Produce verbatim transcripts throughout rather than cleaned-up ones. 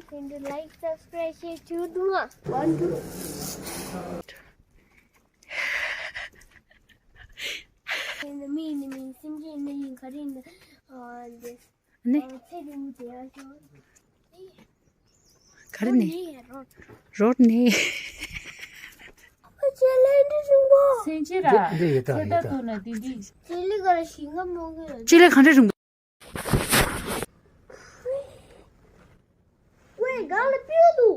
དེ་འདྲ་like subscribe share བྱེད་འདུག་ང་། One, two. མི་ནི་མི་སེམས་ཅན་ནི་ཡིན་ག་རེ་ཡིན་ཨ་འདི། ནི། ཚེ་རིང་པོ་དེ་ཡང་ཤོག་ག་རེ་ནི། རོ་ནི། ཁྱེད་ལས་འདི་བྱུང་གོ། སེམས་ཅན་ར། འདི་ཡི་ད་ཚེ་ད་ཡི་ད། ཏུ་ན་དེ་འདི། ཅི་ལི་ག་རེ་ཞིང་ཁ་མོ་གི། ཅི་ལི་ག་འདྲ་རིང་། ཝེ་ག་ལ་པིའུ་དུ།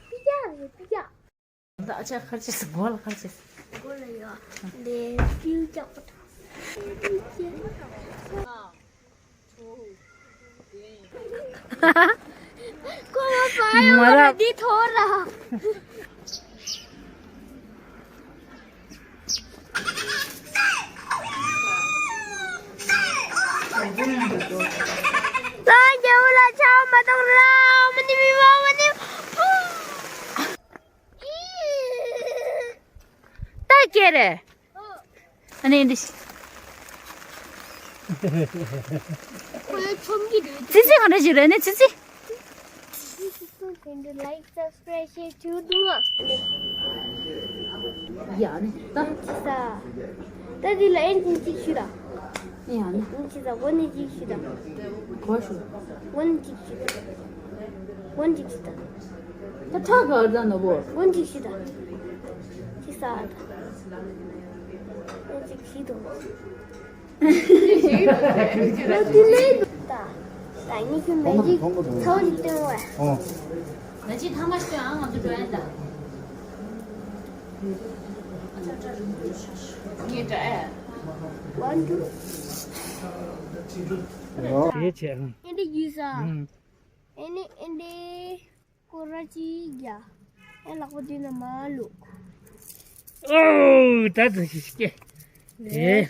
པི་ཀྱ་རེད་པི་ཀྱ། ད་ཨ་ཅག་ཁར་ཅེས་སི་མགོ་ལ་ཁར་ཅེས་སི། མགོ་ལ་ཡོད། འདི་པིའུ་ཀྱག་པོ་དང་། ཀོ་མ་པ་ཡོད་མ་ར་ར། འདི་ཐོ་ར། ད་རྒྱལ་པོ་ལ་ཆགས་མ་གཏོང་ར། མ་ནི་མི་མ་མ་ནི། ད་སྐྱེ་རེ། ཨ་ནི་འདི། ཁོའི་ཆོམ་གྱི་རེད། ཙི་ཙི་ག་འདྲ་ཞིག་རེད་ནི་ཙི་ཙི། དེ་འདྲ་like subscribe share བྱེད་འདུག་ང་། ཡ་ནི་ད། ཅི་ས། ད་འདི་ལ་ཨེན་ཅིག་ཞུ་ད། ཡ་ནི། ཅི་ས་འོ་ནི་ཅིག་ཞུ་ད། གོ་ཞུ། འོ་ནི་ཅིག་ཞུ་ད། འོ་ནི་ཅིག་ཞུ་ད། ད་ཁྲག་ག་ར་ནོ་བོ། འོ་ནི་ཅིག་ཞུ་ད། ཅི་ས་ད། འོ་ཅིག་ཞུ་ད། ད་ད་ངེད་ཀྱི་མེ་ཇིག་ཚ་བོ་ཞིག་སྟོན་བ། ཨོ། ད་ཅི་ཐ་མ་སྟོན་ཨ་ང་ཚོ་འགྲོ་ཡ་ད། ངེད་ད་ཨེ། One, two. ཨོ། དེ་བྱས་ཨང་། ཨེ་འདྲ་ཡིན་ས། ཨང་། ཨེ་ནི་ཨེ་འདྲ། སྐོར་ར་གཅིག་རྒྱག་ཨེ་ལག་པ་མདུན་ན་མར་བླུགས། ཨོ། ད་ད་ཞིག་སྐྱེ། ཨེ།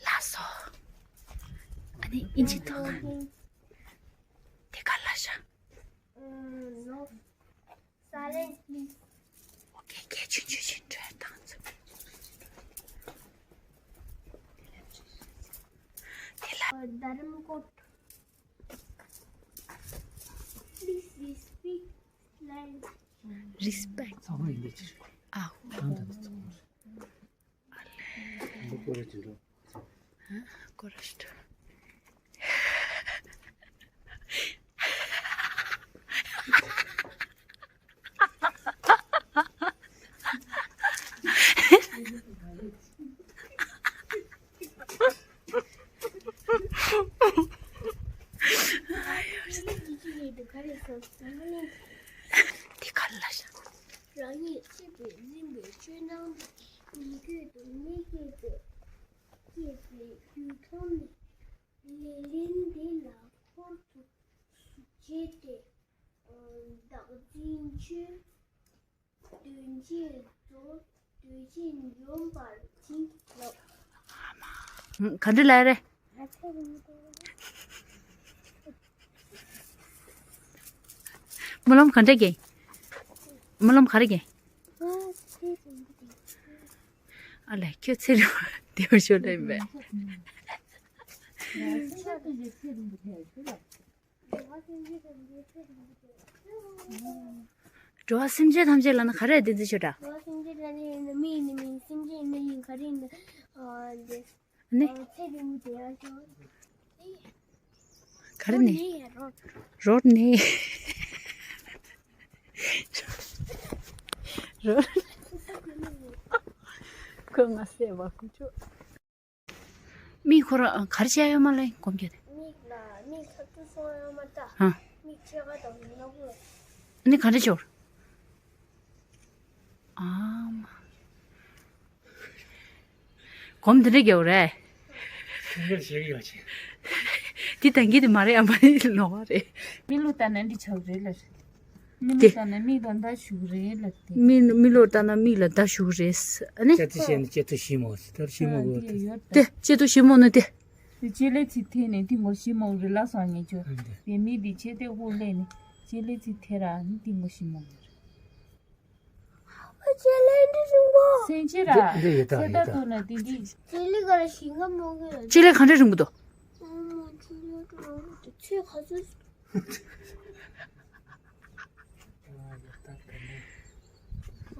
ལགས་སོ། ཨ་ནི་ཨིན་ཇི་ཐོག་ཁ་དེ་ག་ལ་ཤ། Silence, please. ཨོ་ཁེ་ཁེ། ཆུན་ཆུན་ཆུན་འགྲོས་བཏང་ཚུལ། དེ་ལ། རྡ་རམ་ཀོར། Please respect silence. Respect. ཨ་ཧོ། འདི་སྐོར་ར་ཅི་འགྲོ། ཧ། སྐོར་ར་ཅི་འགྲོ། དེ་ག་ལ་ཤ། རང་ཉིད་གཅེས་པར་འཛིན་པའི་ཆོས་སྣང་དེ་ཉིད་ཁྱོད་དུ་མི་སྐྱེས་པས། སྐྱེས་པའི་རྒྱུ་མཐོང་ནས། ལས་ལན་འདི་ལ་འཁོར་དུ་བྱས་ཏེ། བདག་འཛིན་ཆོས། དོན་བྱེད་རྫོགས། དོན་བྱེད་འཇོམས་པར་བྱིན་ལབ། ག་འདྲ་ལབ་རེད། སྨོན་ལམ་ག་འདྲ་རྒྱག་སྨོན་ལམ་ག་རེ་རྒྱག་ཨ་ལས་ཁྱོད་ཚེ་རིང་བདེ་པོ་ཤོག་ལབ་པས། འགྲོ་བ་སེམས་ཅན་ཐམས་ཅད་ལ་ནི་ག་རེ་བདེན་ཚིག་ཤོད་དྲ། འགྲོ་བ་སེམས་ཅན་ལ་ནི་ཡིན་ན་མི་ཡིན་ན་མི་ཡིན་སེམས་ཅན་ཡིན་ན་ཡིན་ག་རེ་ཡིན་ན་འདི། ནི། ཚེ་རིང་པོ་དེ་ཡང་ཤོག་ག་རེ་ནི། རོ་ནི། རོ། ཁོ་ང་སེ་བ་ཁུ་ཆོ། མི་ཁོ་རང་ག་རེ་བྱས་ཡོད་མ་ལེ་སྒོམ་རྒྱུ་དེ། མིག་ལ་མིག་ལྷ་ཏུ་སོང་ཡོད་མ་ད། ཧ། མིག་ཕྱེད་ཀ་དང་ནག་པོ། ནི་ག་འདྲ་ཤོར། ཨ་མ། སྒོམ་འདི་འདྲ་རྒྱག་རེད། ཁྱོད་ཀྱིས་བྱེད་ཀྱི་ཡོད་ཅེ། འདི་ད་གིན་དེ་མ་རེད་ཨ་མ་ནི་ལོག་པ་རེད། མི་ལོ་ལྟ་ན་འདི་ཆགས་རེད་ལ། མི་ལོ་ལྟ་ན་མིག་ལ་མདའ་ཞུགས་རེད་ལ་དེ། མི་མི་ལོ་ལྟ་ན་མིག་ལ་མདའ་ཞུགས་རེད་ཨ་ནི། ལྕེ་ཐུ་ཤེས་ནི་ལྕེ་ཐུ་ཞིམ་མོ་ཟེར་ད་ཞིམ་མོ་གོ་དེ། དེ་ལྕེ་ཐུ་ཞིམ་མོ་ནི་དེ། དེ་ལྕེ་ལེ་ཚིག་ཐེ་ནས་དེ་མགོ་ཞིམ་མོ་རེད་ལ་སང་ངེ་ཆོ། དེ་མི་དེ་ལྕེ་དེ་ཧུ་ལེ་ནི་ལྕེ་ལེ་ཚིག་ཐེ་ར་ནི་དེ་མགོ་ཞིམ་མོ་རེད། ཕ་ཆེ་ལེ་འདི་རིང་པོ། སེང་ཆེ་ར། འདི་འདི་ཡོད་ད་ཚེ་ཡོད་ད། ད་ཐུག་ན་འདི་འདི། ཆེ་ལེ་ག་ལ་ཞིང་ཁ་མོ་གི། ཆེ་ལེ་ག་འདྲ་རིང་པོ་འདུག་ཨ་མ་ཆེ་ལེ་འདྲ་རིང་པོ་འདུག་ཚེ་ག་ཚོད།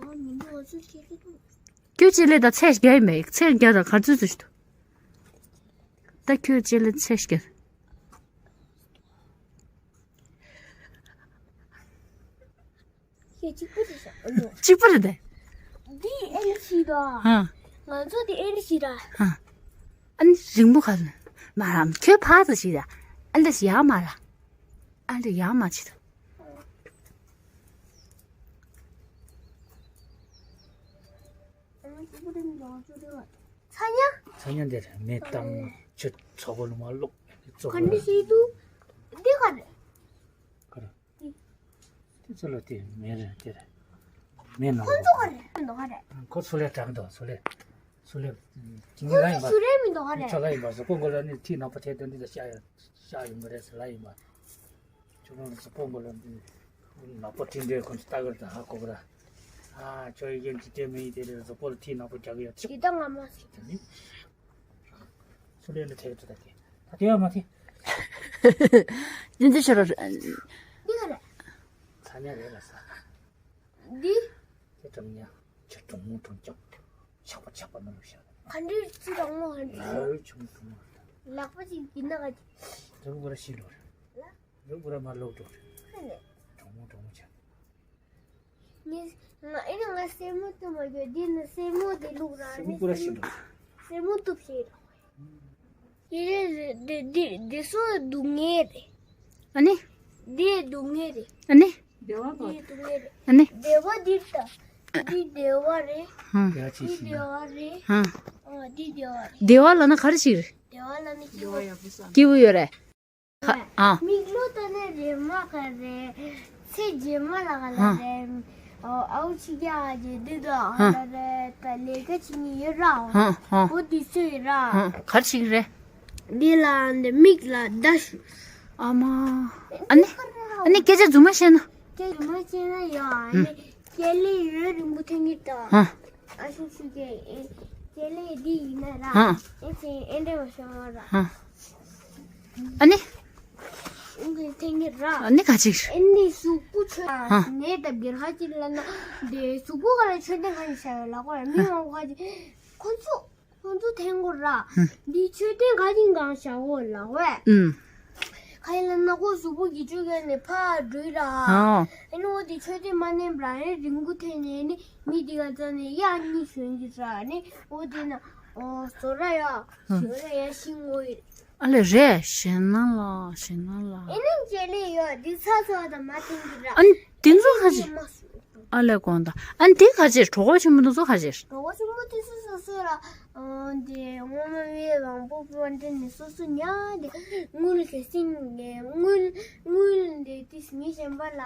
ཨ་མི་འདུག་ཨ་ཚོད་ཆེ་ལེ་འདུག་ཁྱོད་ཆེ་ལེ་ད་ཚེ་བརྒྱ་ཡིན་མེད་ཚེ་བརྒྱ་དང་ག་ཚོད་ཚོད་ཞིག་འདུག་ད་ཁྱོད་ཆེ་ལེ་ཚེ་བརྒྱ། ཁྱེད་གཅིག་པུ་རེད་ཤག་ཨ་ནུ། གཅིག་པུ་རེད་དེ། འདི་ཨེ་ལི་ཤི་ར། ཧ། ང་ཚོ་འདི་ཨེ་ལི་ཤི་ར། ཧ། ཨ་ནི་རིང་པོ་ག་ལ། མ་ར་ཁྱོད་ཕར་ཚུར་ཤི་ར། ཨ་འདྲ་ཞིག་ཡག་མ་ར། ཨ་འདྲ་ཡག་མ་བྱེད་དོ། ཚ་ཉ། ཚ་ཉ་འདི་རེད་མེ་བཏང་ཆུ་ཚོགས་པ་ལ་མ་བླུགས་ཚོགས་ག་འདྲ་ཞིག་འདུག་འདི་ག་རེད། ག་རེ། དེ་ཚོ་ལ་དེ་མེ་རེད་དེ་རེད། མེ་ནང་ཁོ་ལ་ཚོ་ག་རེ་མི་འདུག་ག་རེད། ཁོ་ཚོ་ལས་དྲག་འདུག་ཚོ་ལས། ཚོ་ལས། ཁྱི་ངན་ལ་ཡིན་པ། ཚོ་རེ་མི་འདུག་ག་རེད། ཁྱོད་ལ་ཡིན་པ་གཟུགས་པོ་མགོ་ལ་ནི་ཐིག་ནག་པོ་ཐེབས་དོན་འདི་ལ་ཤ་ཡ་ཤ་ཡོང་གི་རེད་ཟེར་ལ་ཡིན་པ། ཁྱོད་རང་གཟུགས་པོ་མགོ་ལ་འདི་ནག་པོ་ཐིག་འདྲའི་ཁོ་ཚོ་ལྟ་གི་རེད་ད་ཧ་གོ་གི་ར། ཨ་ཁྱོད་ཡི་གེ་འདི་ལྟས་མི་ཡིན་དེ་རེད་གཟུགས་པོ་ལ་ཐིག་ནག་པོ་རྒྱག་གི་ཡོད་ཅི། ད་ང་མ་ཟེར། དེ་ནི། སུ་ལས་ལ་ཐེག་ཐུ་ད་ཐེ། ད་ཐེ་བ་མ་ཐེ། ཅི་འདི་ཤོར་ར། འདི་ག་རེད། ཚ་ཉ་རེད་ལ་ས། འདི། དེ་གྲང་ཉ། ཆ་གྲང་མོ་གྲང་ཅང་། ཆག་པ་ཆག་པ་ནང་ལ་ཤར། ག་འདྲའི་ཚུ་གྲང་མོ་ག་འདྲ། ལོས་ཆུང་གྲང་མོ་ག་འདྲ། ལག་པ་ཅིག་འདི་ན་ག་ཅིག་རང་གུ་ར་ཤི་ལོ་ར། རང་གུ་ར་མ་ལོག་འགྲོ་ར། ཧ་ནས། གྲང་མོ་གྲང་མོ་ཆག་ངས་ང་ཨེ་ན་ང་སེན་མོ་གཏུབ་མ་རྒྱུ་འདི་ནི་སེན་མོ་དེ་བླུགས་ར། སེན་མོ་ནི་ཀུ་ར་ཤི་འགྲོ། སེན་མོ་གཏུབ་ཤེས་ར། དེ་རེད་དེ་དེ་དེ་སུ་སྡུག་བསྔལ་རེད། ཨ་ནི། དེ་སྡུག་བསྔལ་རེད། ཨ་ནི། དེ་སྡུག་བསྔལ་རེད། ཨ་ནི། བདེ་བ་འདི་ལྟ། འདི་བདེ་བ་རེད། ཧང་། བདེ་བ་ཅི་འདི་ཞིག་བདེ་ན། བ་རེད། ཧང་། ཨ་འདི་བདེ་བ་རེད། བདེ་བ་ལབ་ན་ག་རེ་ཞིག་རེད། བདེ་བ་ལབ་ན་སྐྱིད་པོ། སྐྱིད་པོ་ཡོད་རེད། ཨ། མིག་ལོ་ལྟ་ན་རེ་མ་ག་རེ། ཚེ་རྗེས་མ་ལ་ག་ལ་ཧ། རེ། ཨ་ཨའུ་ཆི་རྒྱ་ཨ་ཅེ་འདི་དང་ཧ། ལ་རེ་ད་ལས་ཀ་བྱེད་ནི་ཡོད་ར། ཧ་ཧ། འོ་འདི་ཚོ་ཡོད་ར། ཧ་ག་རེ་བྱེད་ཀྱི་རེད། འདི་ལ་འདི་མིག་ལ་ཟླ་ཞུ། ཨ་མ། ཨ་ནི། ཨ་ནི་སྐད་ཆ་རྫུན་མ་བཤད་ན། སྐད་རྫུན་མ་བཤད་ན་ཡོད་ཨ་ནི། ཀྱེ་ལེ་ཡོད་རིང་པོ་ཐེངས་གཉིས་དང་། ཧ། ཨ་ཤུ་ཤུ་ཀྱེ་ཨེ། ཀྱེ་ལེ་འདི་ཡིན་ན་ར། ཧ། ཨེ་ཚེ་ཨེ་འདྲ་བ་བྱུང་བ་ར། ཧ། ཨ་ནི། ཨུང་གི་ཐེངས་གཉིས་ར། ཨ་ནི་ག་ཅིག་ཨེ་འདི་གཟུགས་པོ་ཆོད་ཧ། ནས་ད་སྒེར་ཁ་ཅིག་ལ་ན། འདི་གཟུགས་པོ་ག་ལ་ཆོད་དེ་ག་ནས་བྱ་ཡོད་ལ་ཁོ་ར་མི་མང་པོ་ཁ་ཅིག་ཁོ་ཚོ། ཁོང་ཚོ་ཐེངས་སྐོར་ར། ཧུམ། འདི་མཆོད་རྟེན་ག་ཅིག་གང་བཞག་འོ་ལགས་བས། ཨུམ། ཁ་ཡིན་ལ་ན་ཁོ་གཟུགས་པོ་གི་ཆོས་གན་ནས་ཕར་འགྲོ་ཡི་ར། ཨོ། ཨེ་ནི་འོ་དེ་མཆོད་རྟེན་མ་མནན་པར་ཨེ་རིང་པོ་ཐེངས་ནས་ནི་མི་དེ་ག་ཙ་ནས་གཡག་གཉིས་ཞོན་གྱི་ར་ནི་འོ་དེ་ན་ཨོ་བཟོ་ར་ཡ། ཧུམ། ཞོན་ར་ཡ་ཤི་ངོ་ཡི། ཨ་ལས་རེད་ཞེ་ན་ལ་ཞེ་ན་ལ། ཨེ་ནི་མཇལ་ལེ་ཡོད་འདི་ཚ་ཚ་དང་མ་ཐེངས་ཀྱི་ར། ཨ་ནི་དེ་ཚོ་ཁ་ཅིག་ཨ་ལས་དགོངས་དག་ཨ་ནི་དེ་ཁ་ཅིག་གྲོགས་པོ་ཆེན་པོ་དེ་ཚོ་ཁ་ཅིག་གྲོགས་པོ་ཆེན་པོ་དེ་ཚོ་སོ་སོ་ར། ཨ་འདི་སྔོན་མ་མི་མང་པོ་པོ་འདི་ནི་སོ་སོ་ཉག་འདི་དངུལ་གལ་སྲིད་ངས་དངུལ་དངུལ་འདི་དེ་མི་གཞན་པ་ལ་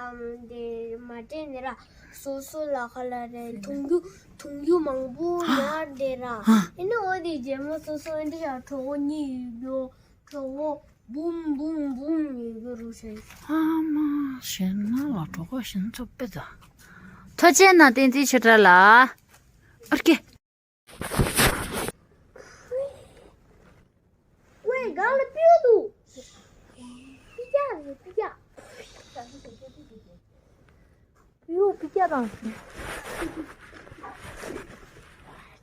འདི་མ་སྤྲད་ནི་ར་སོ་སོ་ལ་ཁ་ལ་རེ་འཐུང་རྒྱུ་འཐུང་རྒྱུ་མང་པོ་ཉག་འདི་ར། ཨེ་ནི་འོ་དེ་རྗེས་མ་སོ་སོ་འདི་ཡང་གྲོགས་པོ་གཉིས་ཡོད་རྒྱུ། གྲོགས་པོ་འབུམ་འབུམ་འབུམ་ཡོད་རྒྱུ་རུ་ཤེས། ཨ་མ་ཞེ་ན་ལ་གྲོགས་པོ་ཞེ་ན་ཚོ་དཔེ་ད། ཐོ་ཅན་ན་བསྟན་འཛིན་ཆོས་གྲགས་ལ། ཨར་ཀེ། ཝེ་གང་ལ་པིའུ་འདུག་པི་ཀྱག་རེད་པི་ཀྱག་པིའུ་པི་ཀྱག་དང་།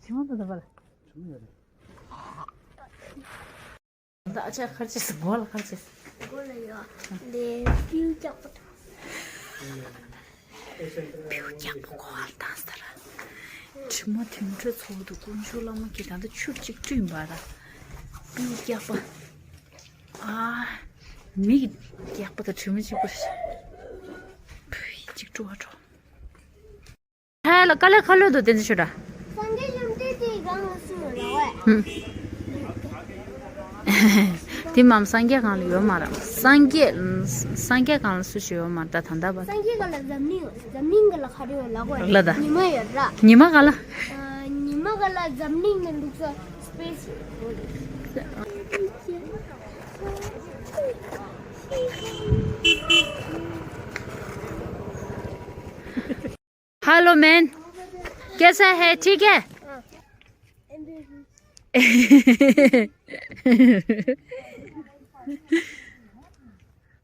ཆུང་དུ་འདུག་པ་ལ། ད་ཨ་ཅག་ཁར་ཅིག་སྒོ་ལ་ཁར་ཅིག་སྒོ་ལ་ཡོད། འདི་སྤྲེའུ་སྐྱག་པ་དང་། སྤྲེའུ་སྐྱག་པ་སྒོ་ལ་བཏང་ས་ར། དྲི་མ་དུད་འགྲོ་ཚོགས་འདུག་དཀོན་མཆོག་བླ་མ་གིས་ད་ལྟ་ཆུ་གཅིག་བཀྲུས་པ་ར། སྤྲེའུ་སྐྱག་པ། ཨ། མི་གི་སྐྱག་པ་དང་དྲི་མ་གཅིག་པ་རེད། ཕུ་གཅིག་བཀྲུ་བ་འགྲོ། ཧེ་ལ་དཀའ་ལས་ཁ་ལོས་དོ་བསྟན་ཚེ་ཤོད་འདྲ། སངས་རྒྱས་བཅོམ་ལྡན་འདས་གང་ལ་གསུངས་ཡོད་ལགས་ཝེ། ཧུམ། དེ་མམ་སངས་རྒྱས་གང་ལ་ཡོད་མ་རེད། སངས་རྒྱས་སངས་རྒྱས་གང་ལ་སུ་ཞིག་ཡོད་མ་རེད་ད་ད་ལྟ་བར། སངས་རྒྱས་གང་ལ་འཛམ་གླིང་འཛམ་གླིང་གང་ལ་ག་རེ་ཡོད་ལགས་ཝེ། ལ་ད། ཉི་མ་ཡོད་ར། ཉི་མ་གང་ལ། ཉི་མ་གང་ལ་འཛམ་གླིང་ནས་འདུག་ས་སི་པེ་སི་ཡོད། Hello, man. कैसा है, ठीक है?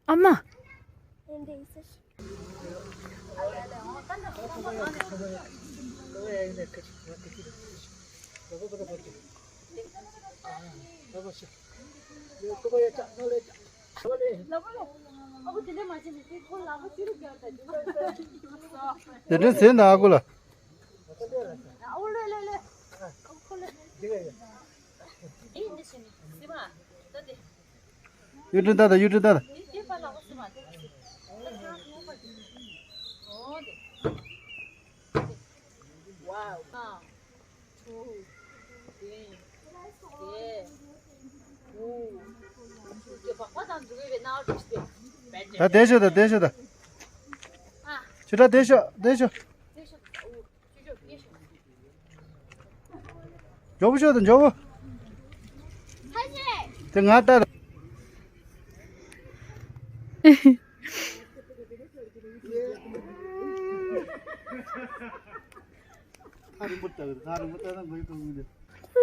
ཨ་མ། དེ་འདྲ་ཟེར་ན་ཨ་ཁུ་ལ། གཡུ་སྒྲོན་ལྟ་དང་། གཡུ་སྒྲོན་ལྟ་དང་། ད་བསྡད་ཤོག་ད། བསྡད་ཤོག་ད། ཁྱོད་ད་བསྡད་ཤོག་བསྡད་ཤོག་མགྱོགས་པོ་ཤོག་དང་། མགྱོགས་པོ། དེ་ང་ལྟ།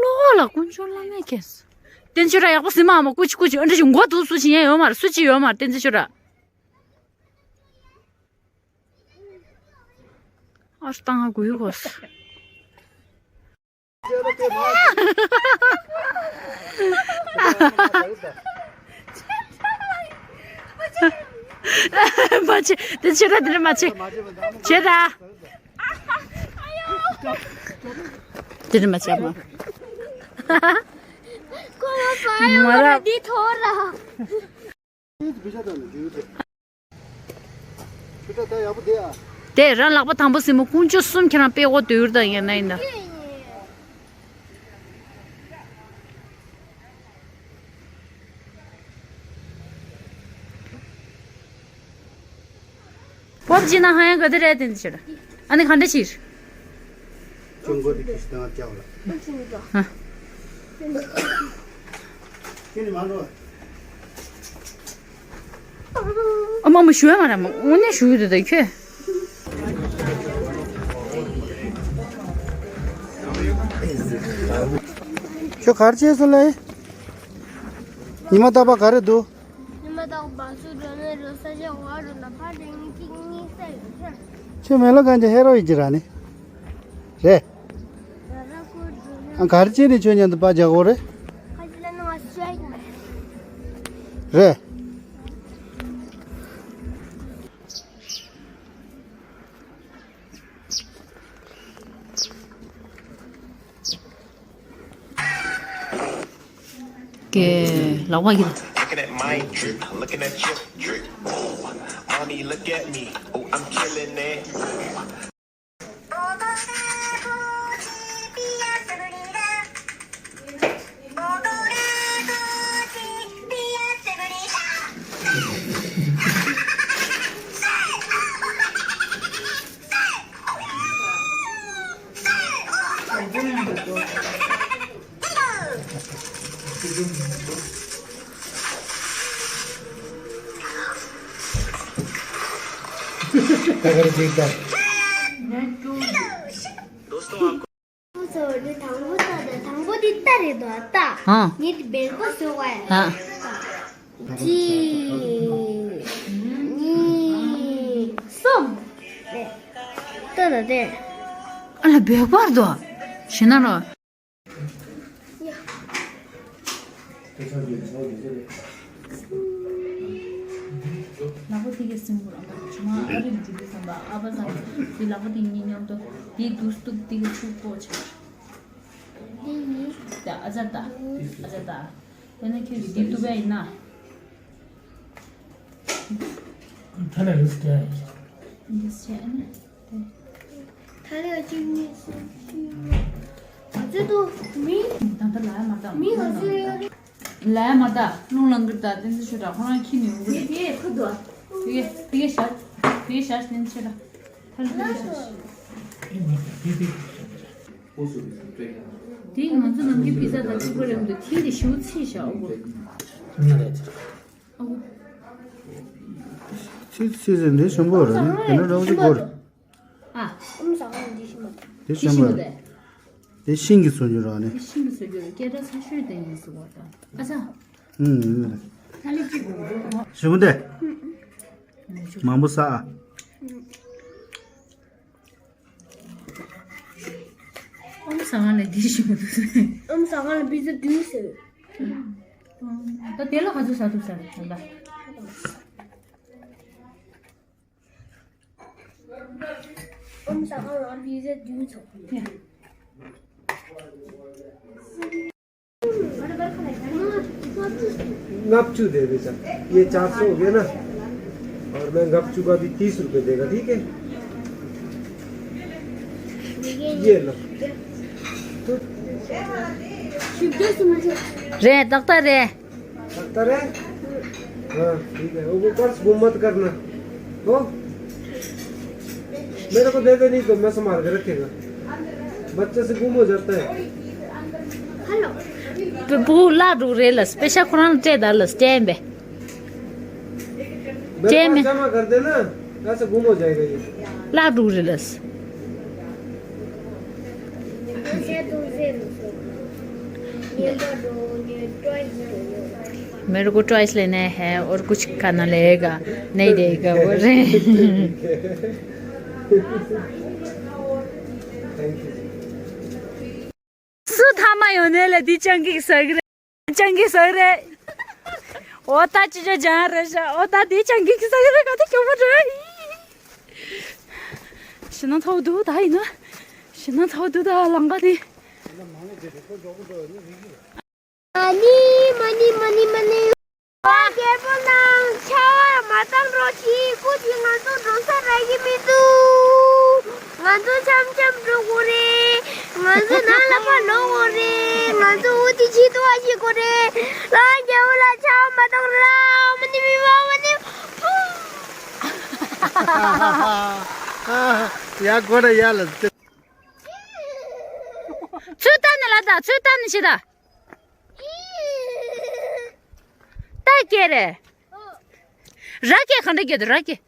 ལོག་ལ་དཀོན་མཆོག་བླ་མས་མཁྱེན་སོང་། བསྟན་ཆོས་ར་ཡག་པོ་ཟིན་མ་མ། ཀུ་ཅི་ཀུ་ཅི། ཨ་འདྲ་ཞིག་མགོ་འདུག་སུ་ཞིག་ཡན་ཡོད་མ་རེད། སུ་ཅི་ཡོད་མ་རེད། བསྟན་ཆོས་ར། ཨར་བཏང་ང་དགོས་གོ། མ་བྱེད། དེ་བྱེད་ར། དེ་ར་མ་བྱེད། བྱེད་ར། དེ་ར་མ་བྱེད་མ། ཁོ་མ་ཕ་ཡོང་མ་ར། འདི་ཐོར་ར། དེ་རང་ལག་པ་དང་པོ་ཟིན་མོ། དཀོན་མཆོག་གསུམ་ཁྱེད་རང་དཔེ་འོ་དོད་དང་ཡིན་ན་ཡིན་ད། བབ་ཅི་ན་ཧ་ཡང་ག་དེ་རེད། དེ་འདི་ཕྱིར། ཨ་ནི་ག་འདྲ་ཕྱིར། ཅུང་གོ་དེ་ཁྱི་ཞིག་དང་ཅག་ལ། ཧ། ཁྱེད་ནི་མ་འགྲོ། ཨ་མ་མ་ཞུ་ཡ་མ་ར་མ། དངོས་གནས་ཞུ་ཡོད་དེ་ད་ཁྱོད། ཁྱོད་ག་རེ་བྱས་སོང་ལེ། ཉི་མ་རྟག་པར་ག་རེ་འདུག་ཉི་མ་རྟག་པར་སུ་འགྲོ་ནས་རོ་ས་ཆ་འོག་རུ་ན་ཕ་དེ་ངའི་གཅིག་གཉིས་སེ་ཡོད་ཚར། ཁྱོད་མེ་ལོ་གན་གྱི་ཧེ་རོ་ཡི་ཅི་ར་ནི། རེད། ཨ། ག་རེ་བྱས་ནས་ཁྱོད་མཉམ་དུ་པ་རྒྱག་གོ་རེད། རེད། ཀྱེ། ལག་པ་གི། Looking at my drip, looking at your drip. Ooh, mommy, look at me. Oh, I'm killing it. Ooh. ད་ག་རེ་བྱེད་ད། དང་པོ་དེ་ལྟ་རེད་དོ། ཨ་ད། ཨ། ངས་དེ་བེར་པོ་བཟོས་པ་ཡ། ཨ། གཅིག་གཉིས། གསུམ། ལྟ་ད་དེ། ཨ་ལ་བེར་པོ་རེད་དོ། ཞེ་ན་རོ། ལག་པ་དེ་གས་སིམ་པོ་རང་པ་ཆུང་མ་ཨ་རིག་འདི་དུས་ཙམ་པ་ཨ་ཕ་ཚང་གི་ལག་པ་དེ་གཉིས་མཉམ་དུ་དེ་དུས་སྟུག་དེ་གས་ཚུགས་པོ་ཆགས། དེ་ཡིན། ད་ཨ་ཅག་ད། ཨ་ཅག་ད། དེ་ནས་ཁྱོད་ཀྱིས་འདི་སྟུག་པ་ཡིན་ན། ཐ་ལ་རིས་ཀྱ། འདི་བྱས་ནས་དེ། ཐ་ལ་གཅིག་གཉིས་གསུམ་བཞི། ང་ཚོ་དུ་མི། ད་ལྟ་ལ་ཡ་མ་ད་མི་ང་ཚོ་ཡ། ལ་ཡ་མ་ད་རླུང་ལངས་གི་ད་བསྟན་འཛིན་ཆོས་གྲགས་ཁོ་རང་ཁྱི་ནས་ཡོང་གི་རེད། དེ་ཁུ་དུ། དེ་གས་དེ་གས་བཞག་དེ་གས་བཞག་བསྟན་འཛིན་ཆོས་གྲགས། ཐ་ལ་དེ་གས་བཞག་དེ་ང་ཚོ་ནམ་རྒྱུན་པི་ཛ་དང་གཅིག་པ་རེད་འདུག་ཐིག་དེ་ཞུ་ཚིག་བཞག་འོ། ཚིག་ཚིག་ཟེར་འདི་ཞིམ་པོ་རེད་ནི་དེ་ནས་རོགས་ཀྱི་སྒོར། ཨ། ཨུམ་ཟ་ཁང་འདི་ཞིམ་པོ། དེ་ཤིང་བ། དེ་ཤིང་གི་བཟོ་རྒྱུ་ར་ནི། དེ་ཤིང་གི་བཟོ་རྒྱུ་ར་སྐད་གྲགས་ཆེ་ཤོས་དེ་ཡིན་ཟེར་བ་དང་། ཨ་ཅག་ཨུམ། ཨུམ། ཐ་ལི་གཅིག་དགོས་འདུག་ཞེ་པོ་འདི། མང་པོ་ཟ་ཨ། ཨོམ་ཟ་ག་ལ་འདི་ཞིག་མི་འདུག་ཨོམ་ཟ་ག་ལ་པི་ཛ་བདུན་ཟེར། ད་དེ་ལ་ག་ཚོད་ཟ་ཐུབ་ས་རེད་ད། ཨོམ་ཟ་ག་ལ་པི་ཛ་བདུན་ཚོགས། ལྔ་བཅུ་དེ་རེད་ཅག ये चार सौ हो गया ना। और मैं गपचू का भी तीस रुपए देगा, ठीक है? ये लो। རེད། ཏག་ཏག་རེད། ཏག་ཏག་རེད། हाँ, ठीक है। वो पर्स गुम मत करना। हो? मेरे को दे दे, नहीं तो मैं संभाल के रखेगा। बच्चे से गुम हो जाता है। བུ་བུ་བརླག་འགྲོ་རེད་ལ། པེ་ཤ་ཁོ་རང་སྤྲད་ད་ལ་སྤྲད་པས། मेरे पास जमा कर देना, ऐसे गुम हो जाएगा ये। བརླག་འགྲོ་རེད་ལ། मेरे को ट्वाइस लेना है और कुछ खाना लगेगा, नहीं देगा वो रे। སུ་ཐ་མ་ཡོང་ནས་ལ་འདི་སྤྱང་ཀི་ཟ་གི་རེད། སྤྱང་ཀི་ཟ་གི་རེད། འོ་ད་ཅི་ཅོ་ཅང་རེད་ཤག་འོ་ད་འདི་སྤྱང་ཀི་ཟ་གི་རེད། ག་དེ་སྐྱོ་པོ་རེད། ཞེད་སྣང་ཚ་པོ་འདུག་ད་ཡིན་ན། ཞེད་སྣང་ཚ་པོ་འདུག་ད་ལམ་ཁ་དེ། མ་ཎི་མ་ཎི་མ་ཎི་མ་ཎི། རྒྱལ་པོ་ནང་ཆར་པ་མ་བཏང་རོགས་གྱིས། སྐུ་མཁྱེན། ང་ཚོ་འགྲོ་ས་རག་གི་མི་འདུག་ང་ཚོ་འཆམ་འཆམ་འགྲོ་དགོས་རེད། ང་ཚོ་ནང་ལ་ཕར་ལོག་དགོས་རེད། ང་ཚོ་འོ་དེ་ཆེད་དུ་བ་ཞིག་དགོས་རེད། ལ་རྒྱལ་པོ་ལ་ཆར་པ་མ་བཏང་ར། མ་ཎི་མ་ཎི་མ་ཎི། ཡ་གོ་ར་ཡ་ལ། ཚུར་ལྟ་ནས་ལ་ད། ཚུར་ལྟ་ནས་ཤི་ད། ད་སྐད་རེད། ར་སྐད་ག་འདྲ་སྐད་འདུག་ར་སྐད།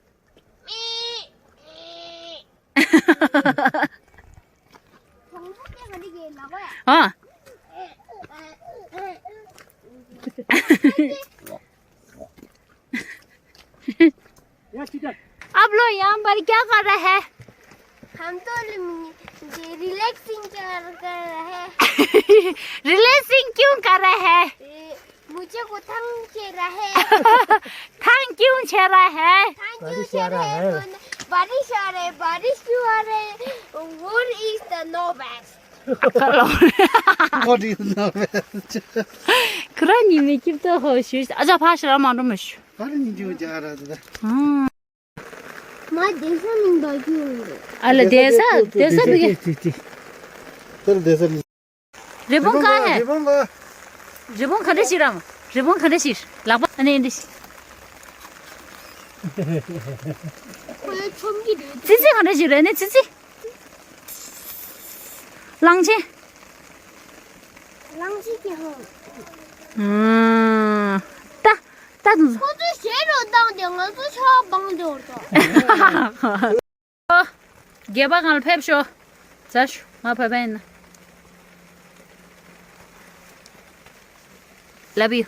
ཨ། आप लोग यहाँ पर क्या कर रहे हैं? हम तो रिलैक्सिंग कर रहे हैं। रिलैक्सिंग क्यों कर रहे हैं? मुझे को ठंड छेड़ रहा है। ठंड क्यों छेड़ रहा है? ठंड क्यों छेड़ रहा है? बारिश आ रहा है। बारिश क्यों आ रहा है? What is the no best? What is the no best? ཁྱེད་རང་གཉིས་མི་སྐྱིད་ཏོ་ཧོ་ཞུ། ཨ་ཅག་ཕ་ཤི་ར་མ་འགྲོ་མི་ཤུ། ཨ་ར་ཉིན་ཅུ་ཇ་ར་ད། མ་བསྡད་ས་མིན་པ་ཁྱོད། ཨ་ལ་བསྡད་ས་བསྡད་ས་མི་གི། དེ་དེ་དེ། དེར་བསྡད་ས་མིན། རི་བོང་གང་ཧེ། རི་བོང་ག་རི་བོང་ག་འདྲ་ཞིག་རམ། རི་བོང་ག་འདྲ་ཞིག་ལག་པ་ཨ་ནེ་འདྲ་ཞིག་ཁོའི་ཆོམ་གྱི་རེད། ཙི་ཙི་ག་འདྲ་ཞིག་རེད་ནི་ཙི་ཙི། གླང་ཆེན། གླང་ཆེན་གྱི་ཧང་། ཨ། ད། ད་དུང་། ཁོ་ཚོས་ཞེ་རུ་བཏང་སྟེ་ང་ཚོ་ཆར་པ་སྦང་འདོར་དོ། རྒྱལ་པོ་གང་ལ་ཕེབས་ཤོག་ཛ་ཤུ་ང་ཕ་ཕན་ན། Love you.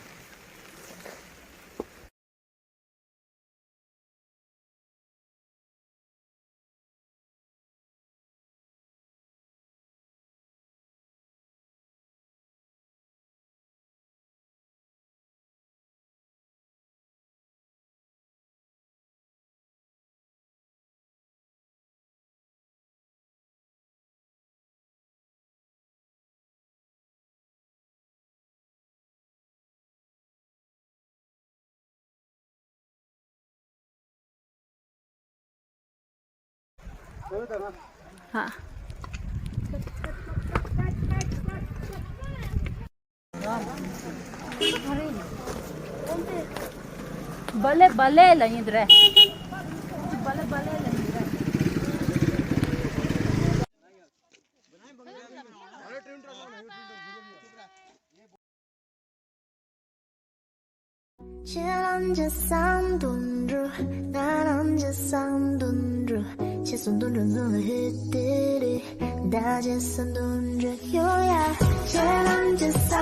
Bale bale la yindre. Bale bale la yindre. ཁྱེད་རང་ཅི་བསམ་དོན་འགྲུབ། ང་རང་ཅི་བསམ་དོན་འགྲུབ། ཁྱེད་བསམ་དོན་འགྲུབ་ན་ཧི་ཏི་རི། ད་ཅི་བསམ་དོན་འགྲུབ་ཡོད་ཡ། ཁྱེད་རང་ཅི་བསམ་